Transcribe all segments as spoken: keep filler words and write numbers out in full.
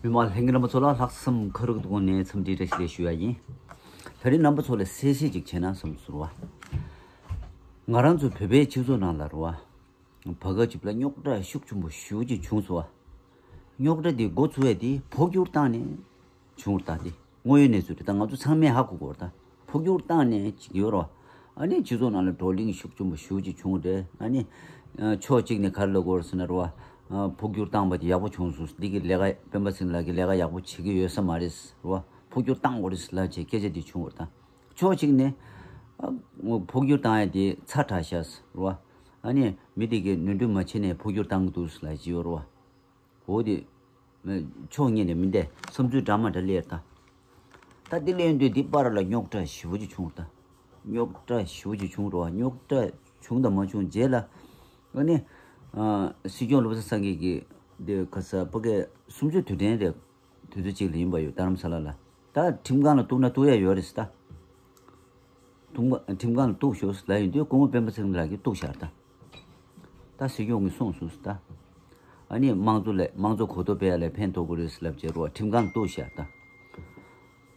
མི་མང་ལྷན་རྒྱས་རྣམ་པ་ཚོ་ལ་ལྷག་བསམ་ཁ་རུ་གདུང་ནས་འཚམས་འདྲི་བཀྲ་ཤིས་བདེ་ལེགས་ཞུ་ཡ་ཡིན། ད་རིང་རྣམ་པ་ཚོ་ལ་གསལ་བཤད་ཅིག་བྱས་ན་བསམ་སོང་བ། ང་རང་ཚོ་བོད་པའི་སྤྱི་ཚོགས་ནང་ལ་རེད་བ། བར་སྐབས་ཅིག་ལ་རྙོག་དྲ་ཤུགས་ཆེན་པོ་ཞེ་པོ་ཅིག་བྱུང་སོང་བ། རྙོག་དྲ་དེ་འགོ་ཚུགས་ཡ་དེ་འཕོ་འགྱུར་བཏང་ནས་བྱུང་བ་ད་དེ། དངོས་ཡོད་གནས་ཚུལ་རེད། ད་ང་ཚོ་ཚང་མས་ཧ་གོ་གི་ཡོད་རེད་ད། འཕོ་འགྱུར་བཏང་ནས་ཅིག་ཡོད་རེད་བ། ཨ་ནི་སྤྱི་ཚོགས་ནང་ལ་བགྲོ་གླེང་ཤུགས་ཆེན་པོ་ཞེ་པོ་ཅིག་བྱུང་རེད། ཨ་ནི་ཕྱོགས་གཅིག་ནས་ག་རེ་ལབ་ཀྱི་ཡོད་རེད་ཟེར་ན་རེད་བ། འཕོ་འགྱུར་བཏང་བ་དེ་ཡག་པོ་བྱུང་སོང་། འདི་གི་ལས་ཀ་སྤེན་པ་ཚེ་རིང་ལགས་ཀྱིས་ལས་ཀ་ཡག་པོ་བྱེད་ཀྱི་ཡོད་ས་མ་རེད་རེད་བ། འཕོ་འགྱུར་བཏང་དགོས་རེད་ལབ་བྱས་སྐད་ཆ་དེ་བྱུང་བ་རེད་ད། ཕྱོགས་གཅིག་ནས་ཨ་འཕོ་འགྱུར་བཏང་ཡ་དེ་ཚ་དྲགས་ཤག་རེད་བ། ཨ་ནི་མི་དེ་གིས་ནོར་འཁྲུལ་མ་བྱས་ནས་འཕོ་འགྱུར་བཏང་གི་འདུག་ལབ་ཀྱི་ཡོད་རེད་བ། འོ་དེ། ཕྱོགས་གཉིས་ནས་མི་འདི་བསམ་ཚུལ་འདྲ་མ་འདྲ་སླེབས་ད། ད་དེ་སླེབས་དུས་འདི་བར་ལ་རྙོག་དྲ་ཞེ་པོ་ཅིག་བྱུང་ད། རྙོག་དྲ་ཞེ་པོ་ཅིག་བྱུང་རོ། རྙོག་དྲ་བྱུང་དང་མ་བྱུང་རྗེས་ལ། ཨ་ནི། སྲིད་སྐྱོང་བློ་བཟང་སེང་གེ་གིས་འདི་ག་ས་ཕ་གི་གསུམ་བཅུའི་དུས་དྲན་རེད། དུས་ཚོད་ཅིག་ལ་ཡིན་པ་ཡོད་རྡ་རམ་ས་ལ་ལ། ད་ཁྲིམས་ཁང་ལ་གཏུག་ན་གཏུག་ཡ་ཡོད་རེད་ཟེར་ད། ཁྲིམས་ཁང་ཁྲིམས་ཁང་ལ་གཏུག་ཤོག་ལབ་ཡོང་དུས་སྐུ་ངོ་སྤེན་པ་ཚེ་རིང་ལགས་ཀྱིས་གཏུག་བཞག་ད། ད་སྲིད་སྐྱོང་གིས་གསུངས་སོང་ཟེར་ད། ཨ་ནི་དམངས་གཙོ་ལས་དམངས་གཙོ་གོ་རྟོགས་སྤེལ་ཡ་ལ་ཕན་ཐོགས་ཀྱི་རེད་ཟེར་ལབ་བྱས་རོ་ཁྲིམས་ཁང་གཏུག་བཞག་ད།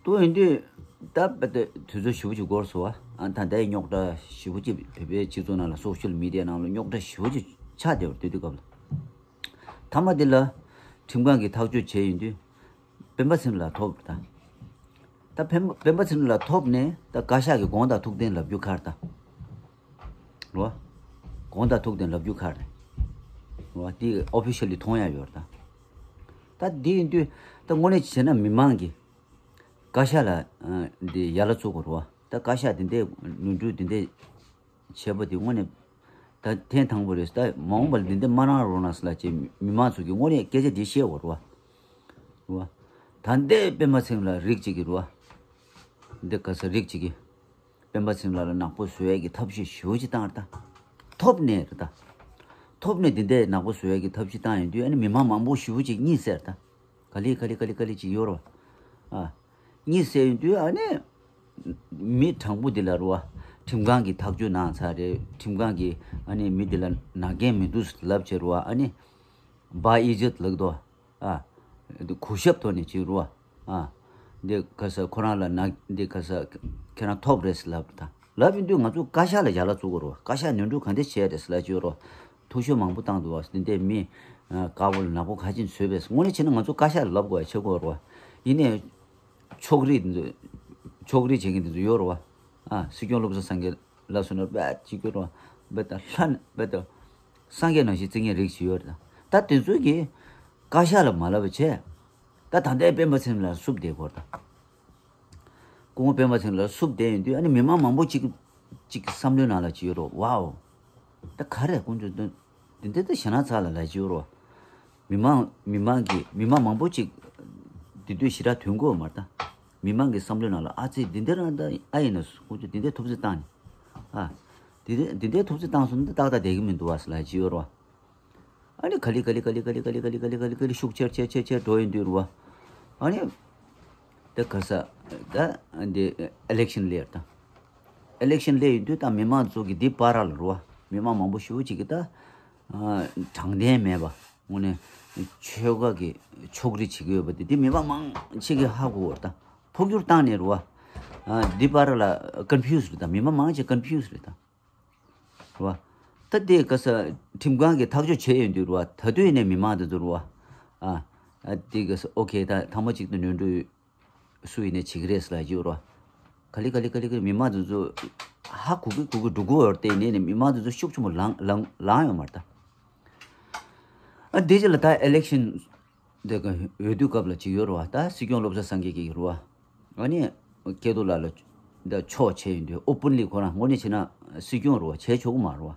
གཏུག་ཡོང་དུས་ད་དཔེ་ད་དུས་ཚོད་ཞེ་པོ་ཅིག་འགོར་སོང་བ། ཨ་ད་ལྟའི་རྙོག་དྲ་ཞེ་པོ་ཅིག་བོད་པའི་སྤྱི་ཚོགས་ནང་ལ་སོ་ཤལ་མི་ཌི་ཡ་ནང་ལ་རྙོག་དྲ་ཞེ་པོ་ཅིག་ཆགས་བསྡད་པ་དེ་དུས་སྐབས་ལ། མཐའ་མ་དེ་ལ་ཁྲིམས་ཁང་གིས་ཐག་གཅོད་བྱས་ཡོང་དུས། སྤེན་པ་ཚེ་རིང་ལགས་ཐོབ་ད། ད་སྤེན་སྤེན་པ་ཚེ་རིང་ལགས་ཐོབ་ནས་ད་བཀའ་ཤག་གི་དགོངས་དག་ཐུགས་གཏན་ལབ་རྒྱུ་ག་རེ་ད། རོ། དགོངས་དག་ཐུགས་གཏན་ལབ་རྒྱུ་ག་རེ། རོ། དེ་ཨོ་ཕི་ཤལ་ལི་མཐོང་ཡ་ཡོད་རེད་ད། ད་དེ་ཡིན་དུས་ད་དངོས་གནས་བྱས་ན་མི་མང་གིས་བཀའ་ཤག་ལ་འདི་ཡ་ལ་བཙུགས་དགོས་རོ། ད་བཀའ་ཤག་འདི་འདྲའི་ནོར་འཁྲུལ་འདི་འདྲའི་བྱས་པ་དེ་དངོས་གནས་ད་ཐེངས་དང་པོ་རེད། ད་མ་འོངས་པ་ལ་འདི་འདྲ་མ་གནང་རོགས་གནང་ཟེར་ལབ་བྱས་མི་མང་ཚོ་གིས་དངོས་གནས་སྐད་ཆ་འདི་བཤད་དགོས་རེད་བ། རེད་བ། ད་འདི་སྤེན་པ་ཚེ་རིང་ལགས་རིགས་གཅིག་གིས་རེད་བ། འདི་ག་ས་རིགས་གཅིག་གིས་སྤེན་པ་ཚེ་རིང་ལགས་ལ་ནག་པོ་བཟོ་ཡས་ཀྱི་ཐབས་ཤེས་ཞེ་པོ་ཅིག་བཏང་རེད་ད། ཐོབ་ནས་རེད་ད། ཐོབ་ནས་འདི་འདྲའི་ནག་པོ་བཟོ་ཡས་ཀྱི་ཐབས་ཤེས་བཏང་ཡོང་དུས་ཨ་ནི་མི་མང་མང་པོ་ཞེ་པོ་ཅིག་གཉིད་སད་རེད་ད། ག་ལེ་ག་ལེ་ག་ལེ་ག་ལེ་ཅིག་ཡོད་རེད་བ། ཨ། གཉིད་སད་ཡོང་དུས་ཨ་ནི། མི་དྲང་པོ་འདི་ལ་རུ་བ། ཁྲིམས་ཁང་གིས་ཐག་གཅོད་གནང་ཚར་རེད། ཁྲིམས་ཁང་གིས་ཨ་ནི་མི་འདི་ལ་ནག་འགན་མི་འདུག་ལབ་བྱས་རུ་བ་ཨ་ནི། བ་ཨི་ཇད་ལག་དོ། ཨ། འདི་གུས་ཞབས་ཐོག་ནས་བྱེད་རུ་བ། ཨ། འདི་ག་ས་ཁོ་རང་ལ་ནག་འདི་ག་ས་ཁྱེད་རང་ཐོབ་རེད་ལབ་ད། ལབ་ཡོང་དུས་ང་ཚོ་བཀའ་ཤག་ལ་ཡ་ལ་བཙུགས་དགོས་རུ་བ། བཀའ་ཤག་ནོར་འཁྲུལ་ག་འདྲ་བྱས་རེད་ལབ་བྱས་རུ་བ། ཐུགས་ཤོབ་མང་པོ་བཏང་འདུག་བ། འདི་འདྲའི་མི། དཀར་པོ་ལ་ནག་པོ་ག་ཅིན་བཟོས་པས་དངོས་གནས་བྱས་ན་ང་ཚོ་བཀའ་ཤག་ལ་ལབ་དགོས་ཡ་ཆེ་དགོས་རེད་བ། ཡིན་ནའི། ཕྱོགས་རིས་འདི་ཚོ། ཕྱོགས་རིས་བྱེད་མཁན་འདི་ཚོ་ཡོད་རེད་བ། ཨ་སྲིད་སྐྱོང་བློ་བཟང་སེང་གེ་ལ་སོ་ན་རྦད་ཅིག་གི་རོ། རྦད་དང་ལྷ་ནི་རྦད་དང་། སངས་རྒྱས་ནང་བཞིན་བརྩི་མཁན་རིགས་ཤིག་ཡོད་རེད་ད། ད་དེ་ཚོ་གིས་བཀའ་ཤག་ལ་མ་ལབ་པ་བྱས། ད་ད་ལྟའི་སྤེན་པ་ཚེ་རིང་ལ་བསུབ་བསྡད་དགོས་རེད་ད། སྐུ་ངོ་སྤེན་པ་ཚེ་རིང་ལ་བསུབ་བསྡད་ཡོང་དུས་ཨ་ནི་མི་མང་མང་པོ་ཅིག་ཅིག་གི་བསམ་བློའི་ནང་ལ་ཅིག་ཡོད་རོ་ཝའོ། ད་ག་རེ་དཀོན་མཆོག་འདི་འདི་འདྲ་ད་ཞེ་ན་ཚ་ལ་ལ་ཅིག་ཡོད་རོ། མི་མང་མི་མང་གི་མི་མང་མང་པོ་ཅིག་འདི་དུས་ཞེ་དྲག་དོན་གོ་མ་ད། མི་མང་གི་བསམ་བློའི་ནང་ལ་ཨ་ཙི་འདི་འདྲ་རང་ད་ཨ་ཡིན་ན་དཀོན་མཆོག་འདི་འདྲའི་ཐུབ་ཚོད་བཏང་ནས། ཨ། འདི་འདྲའི་འདི་འདྲའི་ཐུབ་ཚོད་བཏང་སོང་ན་ཏག་ཏག་བསྡད་ཀྱི་མི་འདུག་བ་ལ་ཅིག་ཡོད་རོ། ཨ་ནི་ག་ལེ་ག་ལེ་ག་ལེ་ག་ལེ་ཤུགས་ཆེར་ཆེར་ཆེར་ཆེར་འགྲོ་ཡོང་དུས་རུ་བ། ཨ་ནི། ད་ག་ས། ད་འདི་ཨི་ལེག་ཤན་སླེབས་ད། ཨི་ལེག་ཤན་སླེབས་ཡོང་དུས་ད་མི་མང་ཚོ་གི་འདི་བར་ལ་རུ་བ། མི་མང་མང་པོ་ཞེ་པོ་ཅིག་གི་ད། དྲང་བདེན་མེད་པ། དངོས་གནས་ཆོལ་ཁ་གི་ཕྱོགས་རིས་བྱེད་ཀྱི་ཡོད་པ་དེ་འདི་མི་མང་མང་ཆེ་གི་ཧ་གོ་བར་ད། འཕོ་འགྱུར་བཏང་ནས་རུ་བ། འདི་བར་ལ་ཀོན་ཕིའུ་སི་རེད་ད། མི་མང་མང་ཆེ་ཀོན་ཕིའུ་སི་རེད་ད། རུ་བ། ད་དེ་ག་ས་ཁྲིམས་ཁང་གིས་ཐག་གཅོད་བྱས་ཡོང་དུས་རུ་བ། ད་དུས་ནས་མི་མང་དེ་ཚོ་རུ་བ། ཨ། ཨ་དེ་ག་ས་ཨོ་ཁེ་ད་ཐེངས་མ་གཅིག་ཏུ་ནོར་འཁྲུལ་སུ་ཡིན་ནས་བྱེད་ཀྱི་རེད་ཟེར་ལབ་ཀྱི་ཡོད་རེད་བ། ག་ལེ་ག་ལེ་ག་ལེ་ག་ལེ་མི་མང་དེ་ཚོ་ཧ་གོ་གི་གོ་གི་འགྲོ་གི་ཡོད་རེད་དེ་ནས་ནས་མི་མང་དེ་ཚོ་ཤུགས་ཆེན་པོ་ལངས་ལངས་ལངས་ཡོད་མ་རེད་ད། ཨ་དེ་རྗེས་ལ་ད་ཨི་ལེག་ཤན་དེ་ག་འོས་བསྡུ་སྐབས་ལ་ཅིག་ཡོད་རེད་བ། ད་སྲིད་སྐྱོང་བློ་བཟང་སེང་གེ་གིས་རེད་བ། ཨ་ནི་སྐལ་རྡོར་ལགས་ལ་ད་ཕྱོགས་བྱས་ཡོང་དུས་ཨོ་པན་ལི་ཁོ་རང་དངོས་གནས་བྱས་ན་སྲིད་སྐྱོང་རེད་བ། བྱས་ཆོག་གི་མ་རེད་བ།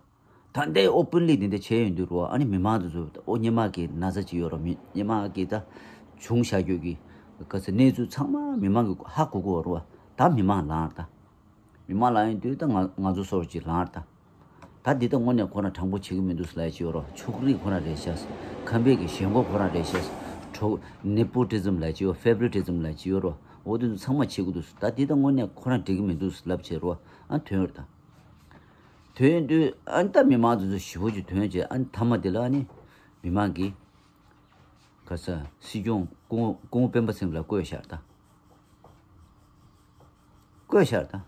ད་ལྟའི་ཨོ་པན་ལི་འདི་འདྲ་བྱས་ཡོང་དུས་རོ། ཨ་ནི་མི་མང་དེ་ཚོ་ཨོ་སྔོན་མ་གི་ན་ཚ་ཅིག་ཡོད་རོ། མི་སྔོན་མ་གི་ད་བྱུང་བཞག་རྒྱུ་གི་ག་ཚོད་གནས་ཚུལ་ཚང་མ་མི་མང་གི་ཧ་གོ་གི་ཡོད་རོ། ད་མི་མང་ལངས་རེད་ད། མི་མང་ལངས་ཡོང་དུས་ད་ང་ང་ཚོ་སོར་ཅིག་ལངས་རེད་ད། ད་འདི་ད་དངོས་གནས་ཁོ་རང་དྲང་པོ་བྱེད་ཀྱི་མི་འདུག་ལབ་ཅིག་ཡོད་རོ། ཕྱོགས་རིས་ཁོ་རང་རེད་ཤག་ཁམས་པའི་གི་ཞེན་ཁོག་ཁོ་རང་རེད་ཤག་གྲོགས་ནེ་པོ་ཊི་ཛམ་ལབ་ཅིག་ཡོད། ཕེ་བོ་རི་ཊི་ཛམ་ལབ་ཅིག་ཡོད་རོ། འོ་དེ་ཚོ་ཚང་མ་བྱེད་ཀྱི་འདུག་ད་འདི་ད་དངོས་གནས་ཁོ་རང་འགྲིག་གི་མི་འདུག་ལབ་བྱས་རོ། ཨ་ཐོན་རེད་ད། ཐོན་དུས་ཨ་ནི་ད་མི་མང་དེ་ཚོ་ཞེ་པོ་ཅིག་ཐོན་བྱས། ཨ་ནི་མཐའ་མ་དེ་ལ་ཨ་ནི་མི་མང་གིས་ ག་ས་སྲིད་སྐྱོང་སྐུ་ངོ་སྐུ་ངོ་སྤེན་པ་ཚེ་རིང་ལ་བསྐོས་ཤག་ད། བསྐོས་ཤག་ད།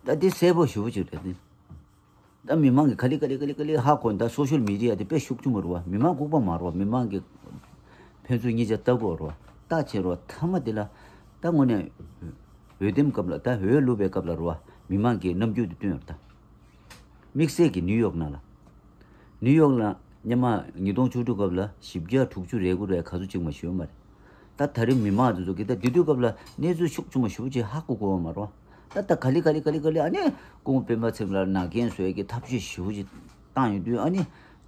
ད་འདི་གསལ་པོ་ཞེ་པོ་ཅིག་རེད་དེ། ད་མི་མང་གིས་ག་ལེ་ག་ལེ་ག་ལེ་ག་ལེ་ཧ་གོ། ད་སོ་ཤལ་མི་ཌི་ཡ་དེ་དཔེ་ཤུགས་ཆེན་པོ་རེད་བ། མི་མང་ལྐུགས་པ་མ་རེད་བ། མི་མང་གིས་ཕན་ཚུན་གཉིས་ཆ་ལྟ་དགོས་རེད་བ། ལྟ་བྱེད་རེད་བ། མཐའ་མ་དེ་ལ་ད་དངོས་གནས་འོས་འདེམས་སྐབས་ལ། ད་འོས་བླུགས་པའི་སྐབས་ལ་རེད་བ། མི་མང་གིས་རྣམ་འགྱུར་དེ་སྟོན་ཡོད་རེད་ད། དམིགས་བསལ་གྱི་ནིའུ་ཡོག་ནང་ལ། ནིའུ་ཡོག་ལ་སྔོན་མ་ཉིས་སྟོང་བཅུ་དྲུག་སྐབས་ལ་བཞི་བརྒྱ་དྲུག་ཅུ་རེ་དགུ་རེ་ག་ཚོད་ཅིག་མ་ཞུ་མ་རེད། ད་ད་རེས་མི་མང་དེ་ཚོ་གིས་ད་དེ་དུས་སྐབས་ལ་གནས་ཚུལ་ཤུགས་ཆེན་པོ་ཞེ་པོ་ཅིག་ཧ་གོ་གོ་བ་མ་རེད། ད་ད་ག་ལེ་ག་ལེ་ག་ལེ་ག་ལེ་ཨ་ནི་སྐུ་ངོ་སྤེན་པ་ཚེ་རིང་ལ་ནག་འགེལ་བཟོ་ཡས་ཀྱི་ཐབས་ཤེས་ཞེ་པོ་ཅིག་བཏང་ཡོང་དུས། ཨ་ནི་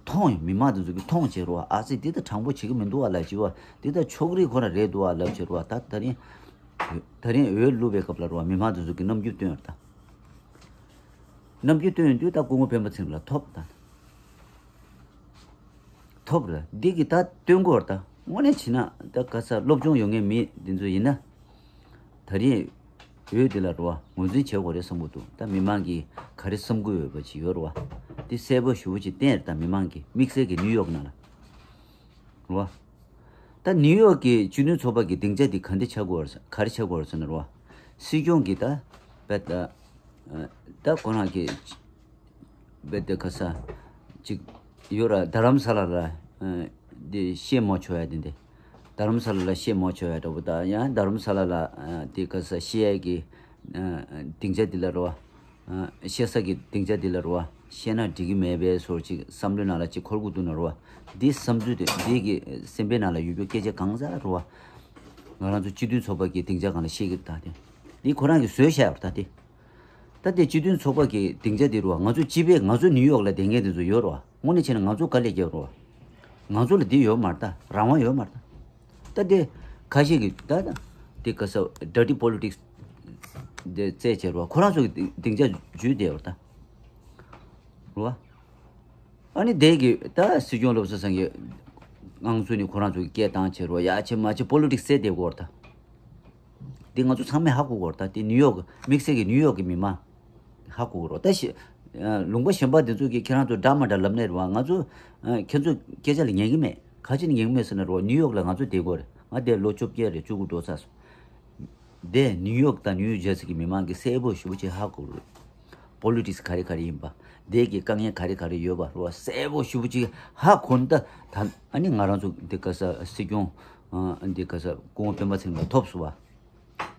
མཐོང་། མི་མང་དེ་ཚོ་གིས་མཐོང་བྱས་རེད་བ། ཨ་ཙི་འདི་ད་དྲང་པོ་བྱེད་ཀྱི་མི་འདུག་བ་ལབ་བྱས་བ། འདི་ད་ཕྱོགས་རིས་ཁོ་རང་རེད་འདུག་བ་ལབ་བྱས་རེད་བ། ད་ད་རིང་ད་རིང་འོས་བླུགས་པའི་སྐབས་ལ་རེད་བ། མི་མང་དེ་ཚོ་གིས་རྣམ་འགྱུར་སྟོན་ཡོད་རེད་ད། རྣམ་འགྱུར་སྟོན་ཡོང་དུས་ད་སྐུ་ངོ་སྤེན་པ་ཚེ་རིང་ལ་ཐོབ་ད། ཐོབ་རེད། འདི་གི་ད་སྟོན་དགོས་རེད་ད། དངོས་གནས་བྱས་ན་ད་ག་ས་སློབ་སྦྱོང་ཡོད་མཁན་མི་འདི་ཚོ་ཡིན་ན། ད་རེས་འོས་དེ་ལ་རེད་བ། ངོས་འཛིན་བྱེད་དགོས་རེད་བསམ་གྱི་འདུག་ད་མི་མང་གིས་ག་རེ་བསམ་གྱི་ཡོད་པ་ཅིག་ཡོད་རེད་བ། འདི་གསལ་པོ་ཞེ་པོ་ཅིག་བསྟན་རེད་ད། མི་མང་གིས། དམིགས་བསལ་གྱི་ནིའུ་ཡོག་ནང་ལ་རེད་བ། ད་ནིའུ་ཡོག་གི་སྤྱི་མཐུན་ཚོགས་པ་གི་སྡིངས་ཆ་འདི་ག་འདྲ་ཆགས་ཀྱི་ཡོད་རེད། ག་རེ་ཆགས་ཀྱི་ཡོད་རེད་ཟེར་ན་རེད་བ། སྲིད་སྐྱོང་གིས་ད་བེད་ད་ཁོ་རང་གི་བེད་དེ་ག་ས་ཅིག་ཡོད་ར། རྡ་རམ་ས་ལ་ལ་འདི་བཤད་མ་ཆོག་ཡ་དེ་འདི། རྡ་རམ་ས་ལ་ལ་བཤད་མ་ཆོག་ཡ་འདྲ་པོ། ད་ཡང་རྡ་རམ་ས་ལ་ལ་འདི་ག་ས་བཤད་ཡ་གི་སྡིངས་ཆ་འདི་ལ་རེད་བ། ཨ། བཤད་ས་གི་སྡིངས་ཆ་འདི་ལ་རེད་བ། བཤད་ན་འགྲིག་གི་མེད་པའི་བཟོ་འདྲ་ཅིག་བསམ་བློའི་ནང་ལ་ཅིག་འཁོར་གྱི་འདུག་ན་རེད་བ། འདི་བསམ་ཚུལ་དེ། འདི་གི་སེམས་པའི་ནང་ལ་ཡོད་རྒྱུ་སྐད་ཆ་གང་ཟག་རེད་བ། ང་རང་ཚོ་སྤྱི་མཐུན་ཚོགས་པ་གི་སྡིངས་ཆ་སྒང་ལ་བཤད་ཀྱི་རེད་ད། དེ་འདི་ཁོ་རང་གིས་བཟོས་བཞག་ཡོད་རེད་ད། དེ་ད་དེ་སྤྱི་མཐུན་ཚོགས་པ་གི་སྡིངས་ཆ་འདི་རེད་བ། ང་ཚོ་སྤྱི་པའི་ང་ཚོ་ནིའུ་ཡོག་ལ་བསྡད་མཁན་དེ་ཚོ་ཡོད་རེད་བ། དངོས་གནས་བྱས་ན་ང་ཚོ་དཀའ་ལས་རྒྱབ་རེད་བ། ང་ཚོ་ལ་འདི་ཡོད་མ་རེད་ད། རང་དབང་ཡོད་མ་རེད་ད། ད་དེ་ཁ་ཤས་ཀྱིས་ད་ད་དེ་ག་ས་dirty politics དེ་རྩེད་བྱས་རེད་བ། ཁོ་རང་ཚོ་གི་སྡིངས་ཆ་འཇུས་བསྡད་ཡོད་རེད་ད། རེད་བ། ཨ་ནི་དེ་གི་ད་སྲིད་སྐྱོང་བློ་བཟང་སེང་གེ་དབང་ཚུགས་ནས་ཁོ་རང་ཚོ་གི་སྐད་བཏང་བྱས་རེད་བ། ཡ་བྱས་མ་བྱས་politics རྩེད་བསྡད་ཡོད་རེད་ད། དེ་ང་ཚོ་ཚང་མས་ཧ་གོ་གི་ཡོད་རེད་ད། དེ་ནིའུ་ཡོག་དམིགས་བསལ་གྱི་ནིའུ་ཡོག་གི་མི་མང་ཧ་གོ་གི་རེད་ད། ཤི། ལུང་པ་གཞན་པ་དེ་ཚོ་གིས་ཁྱེད་རང་ཚོ་འདྲ་མ་འདྲ་ལབ་ནའི་རེད་བ། ང་ཚོ་ཁྱེད་ཚོ་སྐད་ཆ་ལ་ཉན་གི་མེད། ག་ཅི་ནས་ཉན་གི་མེད་ཟེར་ན་རེད་བ། ནིའུ་ཡོག་ལ་ང་ཚོ་བསྡད་ཀྱི་ཡོད་རེད། ང་དེར་ལོ་བཅོ་བརྒྱད་རེད། བཅུ་དགུ་འགྲོ་ཚར་སོང་། དེ་ནིའུ་ཡོག་དང་ནིའུ་ཇར་སི་གི་མི་མང་གིས་གསལ་པོ་ཞེ་པོ་ཅིག་ཧ་གོ་གི་རེད། politics ག་རེ་ག་རེ་ཡིན་པ། དེ་གི་དཀའ་ངལ་ག་རེ་ག་རེ་ཡོད་པ་རེད་བ། གསལ་པོ་ཞེ་པོ་ཅིག་ཧ་གོ་ན་ད། ད་ཨ་ནི་ང་རང་ཚོ་འདི་ག་ས་སྲིད་སྐྱོང་། ཨ། འདི་ག་ས་སྐུ་ངོ་སྤེན་པ་ཚེ་རིང་ལ་ཐོབ་སོང་བ།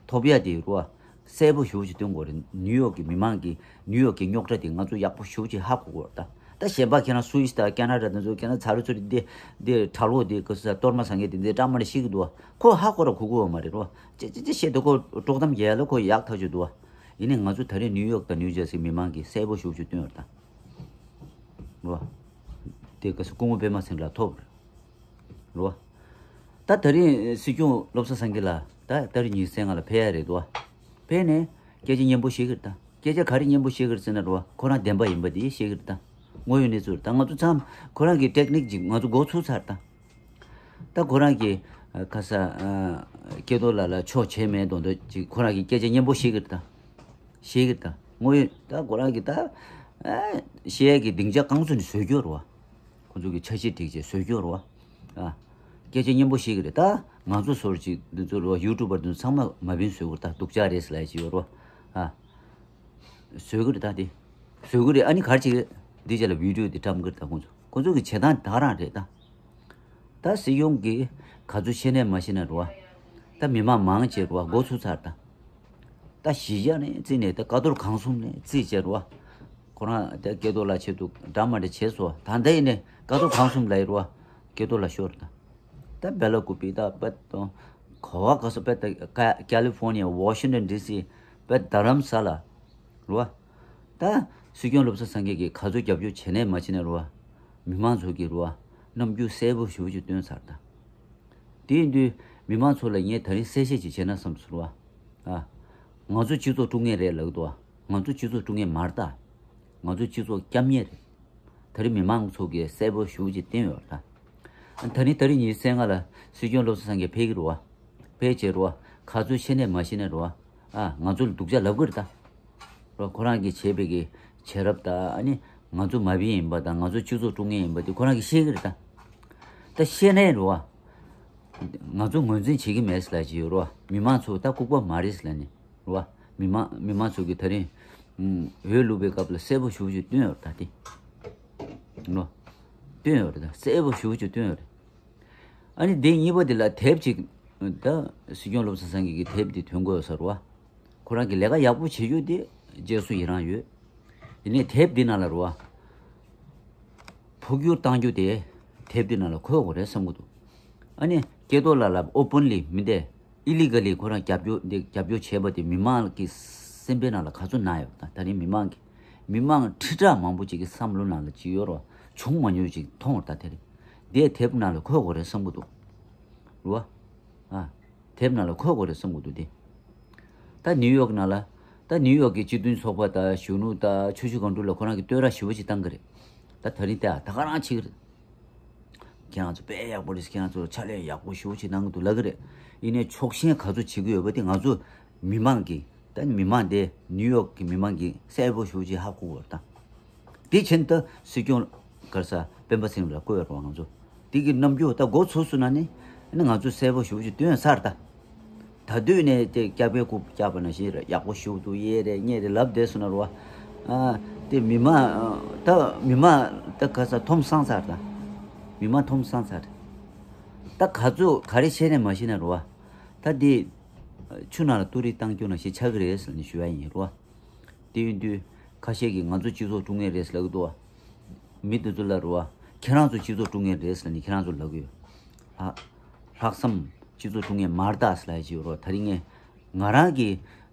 ཐོབ་ཡ་དེ་རེད་བ། གསལ་པོ་ཞེ་པོ་ཅིག་སྟོན་དགོས་རེད། ནིའུ་ཡོག་གི་མི་མང་གིས་ནིའུ་ཡོག་གི་རྙོག་དྲ་དེ་ང་ཚོ་ཡག་པོ་ཞེ་པོ་ཅིག་ཧ་གོ་དགོས་རེད་ད། ད་གཞན་པ་ཁྱེད་རང་སུད་སི་དང་ཁེ་ན་ཌ་དེ་ཚོ་ཁྱེད་རང་ཚ་རུ་ཚུར་འདི་འདི་གྲྭ་ལོག་འདི་ག་ས་གཏོར་མ་ཟ་མཁན་དེ་འདི་འདྲ་མ་འདྲ་བཤད་ཀྱི་འདུག་བ། ཁོ་ཧ་གོ་ར་གོ་གི་ཡོད་མ་རེད་རོ། ཅི་ཅི་ཅི་བཤད་འདུག་ཁོ་དཀྲོག་གཏམ་རྒྱག་ཡ་ལ་ཁོ་ཡག་ཐག་ཆོད་འདུག་བ། ཡིན་ནའི་ང་ཚོ་ད་རེས་ནིའུ་ཡོག་དང་ནིའུ་ཇར་སི་མི་མང་གིས་གསལ་པོ་ཞེ་པོ་ཅིག་སྟོན་ཡོད་རེད་ད། རོ། དེ་ག་ས་སྐུ་ངོ་པད་མ་ཚེ་རིང་ལ་ཐོབ་རེད། རོ། ད་ད་རིང་སྲིད་སྐྱོང་བློ་བཟང་སེང་གེ་ལགས་ད་ད་རིང་ཉི་ཤུ་རྩ་ལྔ་ལ་ཕེབས་ཡ་རེད་དོ། ཕེབས་ནས་སྐད་ཆ་སྙན་པོ་བཤད་ཀྱི་རེད་ད། སྐད་ཆ་ག་རེ་སྙན་པོ་བཤད་ཀྱི་རེད་ཟེར་ན་རོ། ཁོ་རང་བདེན་པ་ཡིན་པ་དེ་བཤད་ཀྱི་རེད་ད། དངོས་ཡོད་གནས་ཚུལ་རེད་ད། ང་ཚོ་ཚང་ཁོ་རང་གི་ཊེག་ནིག་ཅིག་ང་ཚོ་འགོ་ཚུགས་ཚར་ད། ད་ཁོ་རང་གི་ཨ་ཁ་ས་ཨ་སྐལ་རྡོར་ལགས་ལ་ཕྱོགས་བྱས་མེད་མདོག་མདོག་ཅིག་ཁོ་རང་གིས་སྐད་ཆ་སྙན་པོ་བཤད་ཀྱི་རེད་ད། བཤད་ཀྱི་རེད་ད། དངོས་ཡོད་ད་ཁོ་རང་གིས་ད་ཨ་བཤད་ཡས་ཀྱི་སྡིངས་ཆ་རྐང་བཙུགས་ནས་བཟོས་རྒྱུ་རེད་བ། ཁོ་ཚོ་གིས་འཆར་གཞི་བསྒྲིགས་བྱས་བཟོས་རྒྱུ་རེད་བ། ཨ། སྐད་ཆ་སྙན་པོ་བཤད་ཀྱི་རེད་ད། ང་ཚོ་ཚོར་ཅིག་འདི་ཚོ་རེད་བ། ཡུ་ཊུབ་པར་འདི་ཚོ་ཚང་མ་མ་བིན་བཟོས་ཀྱི་རེད་ད། སྡུག་ཅག་རེད་ཟེར་ལབ་ཡས་ཅིག་ཡོད་རེད་བ། ཨ། བཟོས་ཀྱི་རེད་ད་དེ། བཟོས་ཀྱི་རེད། ཨ་ནི་ག་རེ་བྱེད་ཀྱི་རེད། འདི་རྗེས་ལ་བི་ཌིའོ་འདི་བཀྲམ་གྱི་རེད་ད་ཁོང་ཚོ། ཁོང་ཚོ་གི་བྱེད་སྟངས་ད་ག་རང་རེད་ད། ད་སྲིད་སྐྱོང་གིས་ག་ཚོད་བཤད་ནའི་མ་བཤད་ནའི་རེད་བ། ད་མི་མང་མང་ཆེ་རེད་བ་འགོ་ཚུགས་ཚར་ད། ད་གཞིས་ཆགས་ནས་བརྩིས་ནས་ད་ཀ་རྡོར་ཁང་གསུམ་ནས་བརྩིས་བྱས་རེད་བ། ཁོ་རང་ད་སྐལ་རྡོར་ལགས་ཆེད་དུ་འདྲ་མ་འདྲ་བྱས་སོང་། ད་ལྟ་ཡིན་ནའི་ཀ་རྡོར་ཁང་གསུམ་ལ་ཡོད་རེད་བ། སྐལ་རྡོར་ལགས་ཤོར་ད། ད་སྦེ་ལ་ཀུ་པི་ད་པད་དང་ག་བ་ག་ས་པད་ད་ཀ་ཀ་ལི་ཧྥོར་ནི་ཡ་ཝ་ཤིང་ཊོན་ཌི་སི་པད་རྡ་རམ་ས་ལ་རེད་བ། ད་སྲིད་སྐྱོང་བློ་བཟང་སེང་གེ་གིས་ག་ཚོད་རྒྱབ་སྐྱོར་བྱས་ནའི་མ་བྱས་ནའི་རེད་བ། མི་མང་ཚོ་གིས་རེད་བ། རྣམ་འགྱུར་གསལ་པོ་ཞེ་པོ་ཅིག་སྟོན་ཚར་ད། དེ་ཡིན་དུས་མི་མང་ཚོ་ལ་ངས་ད་རིང་གསལ་བཤད་ཅིག་བྱས་ན་བསམ་སོང་བ། ཨ། ང་ཚོ་སྤྱི་ཚོགས་དཀྲུག་མཁན་རེད་ལབ་འདུག་བ། ང་ཚོ་སྤྱི་ཚོགས་དཀྲུག་མཁན་མ་རེད་ད། ང་ཚོ་སྤྱི་ཚོགས་སྐྱོབ་མཁན་རེད། ད་རིང་མི་མང་ཚོ་གིས་གསལ་པོ་ཞེ་པོ་ཅིག་བསྟན་ཡོད་རེད་ད། ཨ། ད་རིང་ད་རིང་ཉི་ཤུ་རྩ་ལྔ་ལ་སྲིད་སྐྱོང་བློ་བཟང་སེང་གེ་ཕེབས་ཀྱི་རེད་བ། ཕེབས་བྱས་རེད་བ། ག་ཚོད་བཤད་ནའི་མ་བཤད་ནའི་རེད་བ། ཨ། ང་ཚོ་ལ་སྡུག་ཅག་ལབ་ཀྱི་རེད་ད། རོ། ཁོ་རང་གིས་བྱས་པའི་གི་བྱས་རབས་དང་། ཨ་ནི་ང་ཚོ་མ་བིན་ཡིན་པ་དང་། ང་ཚོ་སྤྱི་ཚོགས་དཀྲུག་མཁན་ཡིན་པ་དེ་ཁོ་རང་གིས་ཤེས་ཀྱི་རེད་ད། ད་ཤེས་ནའི་རེད་བ། ང་ཚོ་ངོས་འཛིན་བྱེད་ཀྱི་མེད་ཟེར་ལབ་ཀྱི་ཡོད་རེད་བ། མི་མང་ཚོ་ད་ལྐུགས་པ་མ་རེད་ཟེར་ལབ་ནས་རེད་བ། མི་མང་མི་མང་ཚོ་གི་ད་རིང་འོས་བླུགས་པའི་སྐབས་ལ་གསལ་པོ་ཞེ་པོ་ཅིག་བཏོན་ཡོད་རེད་ད་དེ། རེད་བ། བཏོན་ཡོད་རེད་ད། གསལ་པོ་ཞེ་པོ་ཅིག་བཏོན་ཡོད་རེད། ཨ་ནི་དེ་གཉིས་པ་དེ་ལ་དེབ་ཅིག་ད་སྲིད་སྐྱོང་བློ་བཟང་སེང་གེ་གི་དེབ་དེ་ཐོན་དགོས་ཡོད་ས་རེད་བ། ཁོ་རང་གི་ལས་ཀ་ཡག་པོ་བྱེད་རྒྱུ་དེ་རྗེས་སུ་ཡི་རང་ཡོད། ཡིན་ནའི་དེབ་འདི་ནང་ལ་རེད་བ། འཕོ་འགྱུར་གཏང་རྒྱུ་དེ་དེབ་འདི་ནང་ལ་འཁོད་དགོས་རེད་བསམ་གྱི་འདུག་ཨ་ནི་སྐལ་རྡོར་ལགས་ལ་ཨོ་པན་ལི་མི་འདས་ཨི་ལི་གལ་ལི་ཁོ་རང་རྒྱབ་སྐྱོར་འདི་རྒྱབ་སྐྱོར་བྱས་པ་དེ་མི་མང་གི་སེམས་པའི་ནང་ལ་ག་ཚོད་ན་ཡོད་ད། ད་རིང་མི་མང་གི་མི་མང་ཁྲི་ཕྲག་མང་པོ་ཅིག་གི་བསམ་བློ་ནང་ལ་ཅིག་ཡོད་རེད་བ། བྱུང་མ་མྱོང་ཅིག་མཐོང་བ་ད། དེ་རིང་དེ་དེབ་ནང་ལ་འཁོད་དགོས་རེད་བསམ་གྱི་འདུག་རེད་བ། ཨ། དེབ་ནང་ལ་འཁོད་དགོས་རེད་བསམ་གྱི་འདུག་དེ། ད་ནིའུ་ཡོག་ནང་ལ། ད་ནིའུ་ཡོག་གི་སྤྱི་མཐུན་ཚོགས་པ་དང་གཞོན་ནུ་དང་ཆུ་བཞི་སྒང་དྲུག་ལ་ཁོ་རང་གིས་བསྟོད་ར་ཞེ་པོ་ཅིག་བཏང་གི་རེད། ད་ད་རིང་དེ་ཨ་ད་ག་རང་བྱེད་ཀྱི་རེད། ཁྱེད་རང་ཚོ་དཔེ་ཡག་པོ་རེད། ཁྱེད་རང་ཚོ་ཕྱག་ལས་ཡག་པོ་ཞེ་པོ་ཅིག་གནང་གི་འདུག་ལབ་ཀྱི་རེད། ཡིན་ནའི་ཕྱོགས་ཞེན་ག་ཚོད་བྱེད་ཀྱི་ཡོད་པ་དེ་ང་ཚོ་མི་མང་གིས། ད་མི་མང་དེ་ནིའུ་ཡོག་གི་མི་མང་གིས་གསལ་པོ་ཞེ་པོ་ཅིག་ཧ་གོ་གི་ཡོད་རེད་ད། དེ་བྱས་ན་ད་སྲིད་སྐྱོང་ག་རེ་ཟ་སྤེན་པ་ཚེ་རིང་ལ་བསྐོས་ཡོད་རེད་བ། ང་ཚོ་དེ་གི་རྣམ་འགྱུར་ད་འགོ་ཚུགས་སོང་ན་ནི་ཨ་ནི་ང་ཚོ་གསལ་པོ་ཞེ་པོ་ཅིག་སྟོན་ཚར་ད། ད་དུས་ནས་དེ་སྐྱག་པའི་རྐུབ་བཀྱག་པ་ནང་བཞིན་རེད། ཡག་པོ་ཞེ་པོ་འདུག་ཡས་རེད་གཉེར་རེད་ལབ་བསྡད་སོང་ན་རེད་བ། ཨ། དེ་མི་མང་ད་མི་མང་ད་ག་ས་འཐོམ་སངས་ཚར་ད། མི་མང་འཐོམ་སངས་ཚར། ད་ག་ཚོད་ག་རེ་བྱས་ནས་མ་ཤེས་ན་རེད་བ། ད་དེ་ཆུ་ནང་ལ་ཏུ་རིག་བཏང་རྒྱུ་ནང་བཞིན་ཆགས་ཀྱི་རེད་ཟེར་ནས་ཞུ་ཡ་ཡིན་རེད་བ། དེ་ཡིན་དུས་ཁ་ཤས་ཀྱིས་ང་ཚོ་སྤྱི་ཚོགས་དཀྲུག་མཁན་རེད་ཟེར་ལབ་ཀྱི་འདུག་བ། མི་དེ་ཚོ་ལ་རེད་བ། ཁྱེད་རང་ཚོ་སྤྱི་ཚོགས་དཀྲུག་མཁན་རེད་ཟེར་ནས་ཁྱེད་རང་ཚོ་ལབ་ཀྱི་ཡོད། ལྷག་ལྷག་བསམ་སྤྱི་ཚོགས་དཀྲུག་མཁན་མ་རེད་ད་ཟེར་ལབ་ཀྱི་ཡོད་རེད་བ། ད་རིང་ངས་ང་རང་གི་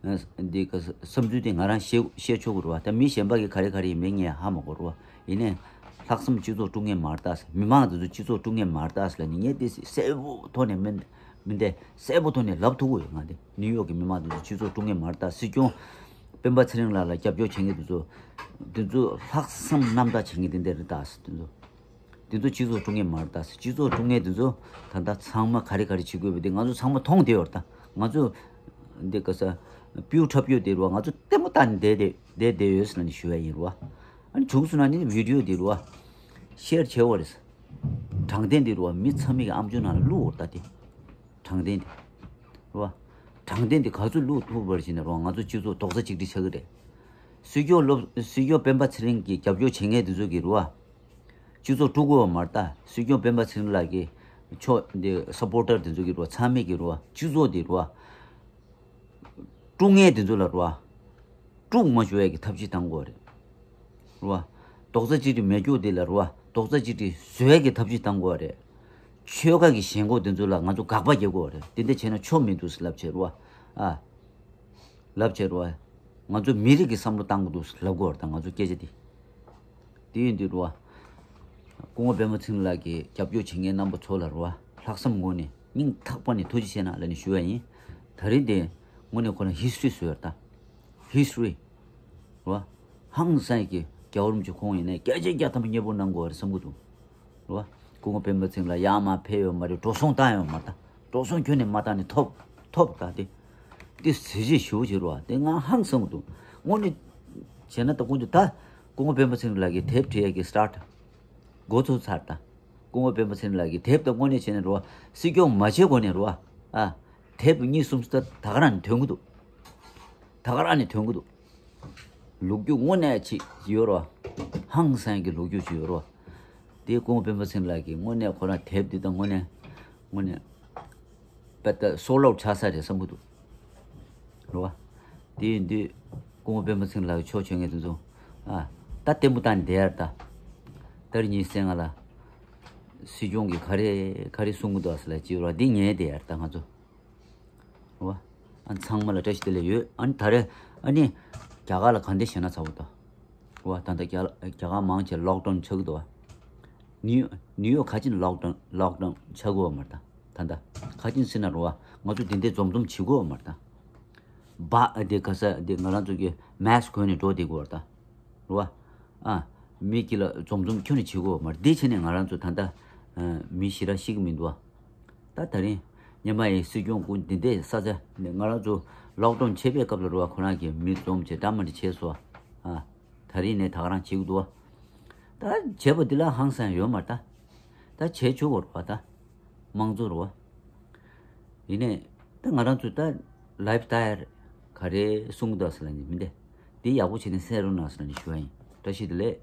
ཨ་འདི་ག་བསམ་ཚུལ་དེ་ང་རང་བཤད་བཤད་ཆོག་གི་རེད་བ། ད་མི་གཞན་པ་གིས་ག་རེ་ག་རེ་ཡིན་མིན་ངས་ཧ་མ་གོ་རེད་བ། ཡིན་ནའི་ལྷག་བསམ་སྤྱི་ཚོགས་དཀྲུག་མཁན་མ་རེད་ད་ཟེར། མི་མང་དེ་ཚོ་སྤྱི་ཚོགས་དཀྲུག་མཁན་མ་རེད་ད་ཟེར་ལབ་ནས་ངས་དེ་གསལ་པོ་ཐོག་ནས་མི་མི་འདས་གསལ་པོ་ཐོག་ནས་ལབ་ཐུབ་ཀྱི་ཡོད། ང་དེ་ནིའུ་ཡོག་གི་མི་མང་དེ་ཚོ་སྤྱི་ཚོགས་དཀྲུག་མཁན་མ་རེད་ད། སྲིད་སྐྱོང་སྤེན་པ་ཚེ་རིང་ལགས་ལ་རྒྱབ་སྐྱོར་བྱེད་མཁན་དེ་ཚོ་དེ་ཚོ་ལྷག་བསམ་རྣམ་དག་བྱེད་མཁན་དེ་འདྲ་རེད་ད་ཟེར། དེ་ཚོ་དེ་ཚོ་སྤྱི་ཚོགས་དཀྲུག་མཁན་མ་རེད་ད་ཟེར། སྤྱི་ཚོགས་དཀྲུག་མཁན་དེ་ཚོ་ད་ལྟ་ཚང་མ་ག་རེ་ག་རེ་བྱེད་དགོས་པ་དེ་ང་ཚོ་ཚང་མ་མཐོང་བསྡད་ཡོད་རེད་ད། ང་ཚོ་འདི་ག་ས་སྤུས་འཁྲབ་ཡོད་དེ་རུ་བ། ང་ཚོ་ལྟད་མོ་ལྟ་ནས་བསྡད་བསྡད་བསྡད་བསྡད་ཡོད་ཟེར་ནས་ཞུ་ཡ་ཡིན་རུ་བ། ཨ་ནི་བྱུང་སོང་ན་ནི་བི་ཌི་ཡོ་འདི་རུ་བ་ཤེར་བྱེད་འོ་རེད། དྲང་བདེན་འདི་རུ་བ་མི་ཚང་མའི་གི་ཨམ་ཅོག་ནང་ལ་བླུག་འོ་ད་དེ། དྲང་བདེན་འདི་རུ་བ། དྲང་བདེན་འདི་ག་ཚོད་བླུག་ཐུབ་པར་བྱས་ན་རུ་བ་ང་ཚོ་སྤྱི་ཚོགས་རྡོག་རྩ་གཅིག་སྒྲིལ་ཆགས་ཀྱི་རེད། སྲིད་སྐྱོང་བློ་སྲིད་སྐྱོང་སྤེན་པ་ཚེ་རིང་གི་རྒྱབ་སྐྱོར་བྱེད་མཁན་འདི་ཚོ་གི་རུ་བ། སྤྱི་ཚོགས་དཀྲུག་དགོས་པ་མ་རེད་ད། སྲིད་སྐྱོང་སྤེན་པ་ཚེ་རིང་ལགས་ཀྱི་ཕྱོགས་འདི་སབ་པོར་ཊར་འདི་ཚོ་གི་རུ་བ་ཚང་མས་ཀྱི་རུ་བ་སྤྱི་ཚོགས་འདི་རུ་བ་དཀྲུག་མཁན་འདི་ཚོ་ལ་རུ་བ་དཀྲུག་མ་བཅུག་ཡས་ཀྱི་ཐབས་ཤེས་བཏང་དགོས་རེད། རུ་བ་རྡོག་རྩ་གཅིག་སྒྲིལ་མེད་རྒྱུ་འདི་ལ་རུ་བ་རྡོག་རྩ་གཅིག་སྒྲིལ་བཟོ་ཡས་ཀྱི་ཐབས་ཤེས་བཏང་དགོས་རེད། ཆོལ་ཁ་གི་ཞེན་ཁོག་འདི་ཚོ་ལ་ང་ཚོ་དགག་པ་རྒྱག་དགོས་རེད། དེ་འདྲ་བྱས་ན་ཆོ་མི་འདུག་ཟེར་ལབ་བྱས་རུ་བ་ཨ། ལབ་བྱས་རུ་བ། ང་ཚོ་མི་རིགས་ཀྱི་བསམ་བློ་བཏང་དགོས་འདུག་ལབ་དགོས་རེད་ད། ང་ཚོ་སྐད་ཆ་འདི། དེ་ཡིན་དུས་རུ་བ། སྐུ་ངོ་སྤེན་པ་ཚེ་རིང་ལགས་ཀྱི་རྒྱབ་སྐྱོར་བྱེད་མཁན་རྣམ་པ་ཚོ་ལ་རུ་བ་ལྷག་བསམ་ངོས་ནས་སྙིང་ཐག་པ་ནས་ཐུགས་རྗེ་ཆེ་གནང་ལབ་ནས་ཞུ་བ་ཡིན། ད་རེས་དེ་དངོས་གནས་ཁོ་རང་ཧི་སི་ཊོ་རི་བཟོས་ཡོད་རེད་ད། ཧི་སི་ཊོ་རི། རུ་བ། ཧང་སང་གི་རྒྱལ་བ་རིན་པོ་ཆེ་ཁོང་ཡིན་ནའི་སྐད་ཆ་བརྒྱ་ཐམ་པ་མཉེས་པོ་གནང་དགོས་རེད་བསམ་གྱི་འདུག་རུ་བ། སྐུ་ངོ་སྤེན་པ་ཚེ་རིང་ལགས་ཡར་མར་ཕེབས་ཡོད་མ་རེད། འགྲོ་སོང་བཏང་ཡོད་མ་རེད་ད། འགྲོ་སོང་ཁྱོན་ནས་མ་བཏང་ནས་ཐོབ་ཐོབ་ད་དེ། དེ་ཟེར་བཤད་ཞུ་བྱེད་རུ་བ་དེ་ང་ཧང་སང་གི་འདུག་དངོས་གནས་བྱས་ན་ད་ཁོང་ཚོ་ད་སྐུ་ངོ་སྤེན་པ་ཚེ་རིང་ལགས་ཀྱི་དེབ་བྲིས་ཡས་ཀྱི་སི་ཊར་ཊི་འགོ་ཚུགས་ཚར་ད། སྐུ་ངོ་སྤེན་པ་ཚེ་རིང་ལགས་ཀྱི་དེབ་ད་དངོས་གནས་བྱས་ན་རུ་བ་སྲིད་སྐྱོང་མ་བྱེད་གོང་ནས་རུ་བ་ཨ། དེབ་གཉིས་གསུམ་ད་ད་ག་རང་ནས་ཐོན་གི་འདུག་ད་ག་རང་ནས་ཐོན་གི་འདུག་ལོ་རྒྱུས་དངོས་གནས་ཅིག་ཡོད་རོ། ཧང་སང་གི་ལོ་རྒྱུས་ཅིག་ཡོད་རོ། དེ་སྐུ་ངོ་སྤེན་པ་ཚེ་རིང་ལགས་ཀྱིས་དངོས་གནས་ཁོ་རང་དེབ་འདི་དང་དངོས་གནས་དངོས་གནས་དཔེ་ད་སོལ་ཨའུཊ་ཆགས་ས་རེད་བསམ་གྱི་འདུག་རོ། དེ་ཡིན་དུས་སྐུ་ངོ་སྤེན་པ་ཚེ་རིང་ལགས་ཀྱི་ཕྱོགས་ཆོས་ངན་དེ་ཚོ་ཨ་ད་ལྟད་མོ་བལྟས་ནས་བསྡད་ཡ་རེད་ད། ད་རེས་ཉིན་གསལ་ང་ལ་སྲིད་སྐྱོང་གིས་ག་རེ་ག་རེ་གསུང་གི་འདུག་ཟེར་ལ་ཅིག་རོ། འདི་ཉན་བསྡད་ཡ་རེད་ད་ང་ཚོ། རེད་བ། ཨ་ཚང་མ་ལ་བཀྲ་ཤིས་བདེ་ལེགས་ཡོད། ཨ་ནི་ད་རེས་ཨ་ནི་རྒྱ་གར་ལ་ག་འདྲ་བྱས་ན་ཚ་བོ་དང་། རེད་བ། ད་ལྟ་རྒྱ་རྒྱ་གར་མང་ཆེ་ལོག་ཌའུན་ཆགས་ཀྱི་འདུག་བ། ནིའུ་ནིའུ་ཡོག་ག་ཅིག་ལོག་ཌའུན་ལོག་ཌའུན་ཆགས་ཀྱི་ཡོད་མ་རེད་ད། ད་ལྟ་ག་ཅིག་ཟེར་ན་རེད་བ། ང་ཚོ་དེ་འདྲའི་འཛོམས་འཛོམས་བྱེད་ཀྱི་ཡོད་མ་རེད་ད། བ་དེ་ག་ས་དེ་ང་རང་ཚོ་གི་མཱ་སི་ཀི་གོན་ནས་འགྲོ་བསྡད་ཀྱི་ཡོད་རེད་ད། རེད་བ། ཨ། མི་དཀྱིལ་ལ་འཛོམས་འཛོམས་ཁྱོན་ནས་བྱེད་དགོས་མ་རེད། འདི་བྱས་ནས་ང་རང་ཚོ་ད་ལྟ་ཨ་མི་ཞེ་དྲག་ཤི་གི་མི་འདུག་བ། ད་ད་རིང་སྔོན་མ་ཡི་སྲིད་སྐྱོང་སྐུ་འདི་འདྲའི་ས་ཆ་ནས་ང་རང་ཚོ་ལོག་ཌའུན་བྱེད་པའི་སྐབས་ལ་རེད་བ། ཁོ་རང་གིས་མི་འཛོམས་བྱས་འདྲ་མི་འདྲ་བྱས་སོང་བ། ཨ། ད་རིང་ནས་ད་ག་རང་བྱེད་ཀྱི་འདུག་བ། ད་བྱས་པ་འདི་ལ་ཧང་སང་ཡོད་མ་རེད་ད། ད་བྱས་ཆོག་གི་རེད་བ་ད། དམངས་གཙོ་རེད་བ། ཡིན་ནས་ད་ང་རང་ཚོ་ད་ལའིབ་སི་ཊལ་ག་རེ་གསུང་གི་འདུག་ཟེར་ལབ་ནི་མི་འདི་འདི་ཡག་པོ་བྱས་ནས་གསན་རོགས་གནང་ཟེར་ལབ་ནི་ཞུ་བ་ཡིན། བཀྲ་ཤིས་བདེ་ལེགས།